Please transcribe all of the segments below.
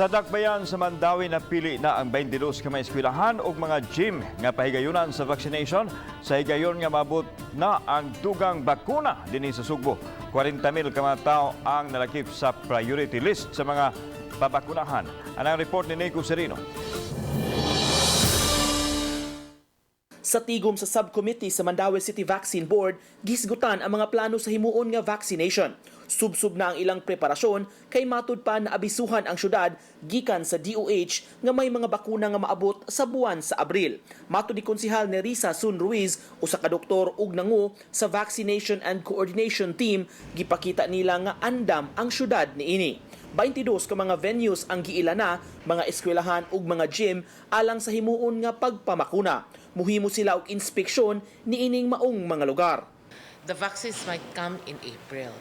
Sa Dakbayan sa Mandaue, napili na ang 22 ka mga eskwelahan ug mga gym nga pahigayunan sa vaccination sa higayon nga maabot na ang dugang bakuna dinhi sa Sugbo. 40,000 ka mga tao ang nalakip sa priority list sa mga pabakunahan. Anang report ni Nico Serino. Sa tigom sa subcommittee sa Mandaue City Vaccine Board, gisgutan ang mga plano sa himuon nga vaccination. Subsub na ang ilang preparasyon kay matud pa na abisuhan ang syudad gikan sa DOH nga may mga bakuna nga maabot sa buwan sa Abril. Matud ni Konsihal Nerissa Sun Ruiz, usa ka doktor ug nangu sa Vaccination and Coordination Team, gipakita nila nga andam ang syudad niini. 22 ka mga venues ang giila na, mga eskwelahan ug mga gym alang sa himuon nga pagpamakuna. Muhimo sila og inspeksyon niining maong mga lugar. The vaccines might come in April.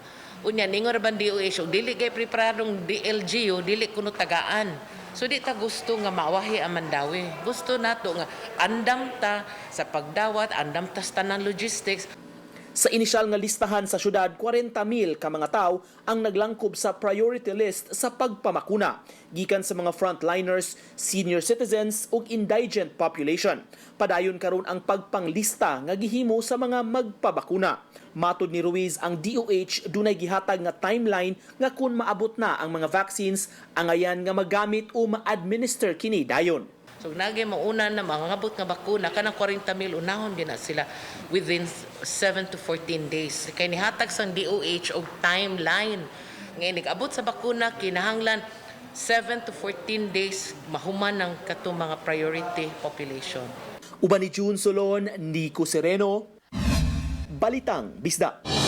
Unya, ningon ra ban DOH, og dili kay preparadong DLGU, dili kuno tagaan. So di ta gusto nga mawahi ang Mandaue. Gusto nato nga andam ta sa pagdawat, andam ta sa tanang logistics. Sa inisyal nga listahan sa syudad, 40,000 ka mga tao ang naglangkob sa priority list sa pagpamakuna gikan sa mga frontliners, senior citizens ug indigent population. Padayon karon ang pagpanglista nga gihimo sa mga magpabakuna. Matod ni Ruiz, ang DOH dunay gihatag nga timeline nga kun maabot na ang mga vaccines, angayan nga magamit o ma-administer kini dayon. So nagay mauna na mangabot nga bakuna kanang 40 mil, unahon gyud na sila within 7 to 14 days. Kay nihatag sang DOH og timeline nga inig abot sa bakuna, kinahanglan 7 to 14 days mahuman ang katong mga priority population. Uban ni June Solon, Nico Sereno, Balitang Bisdak.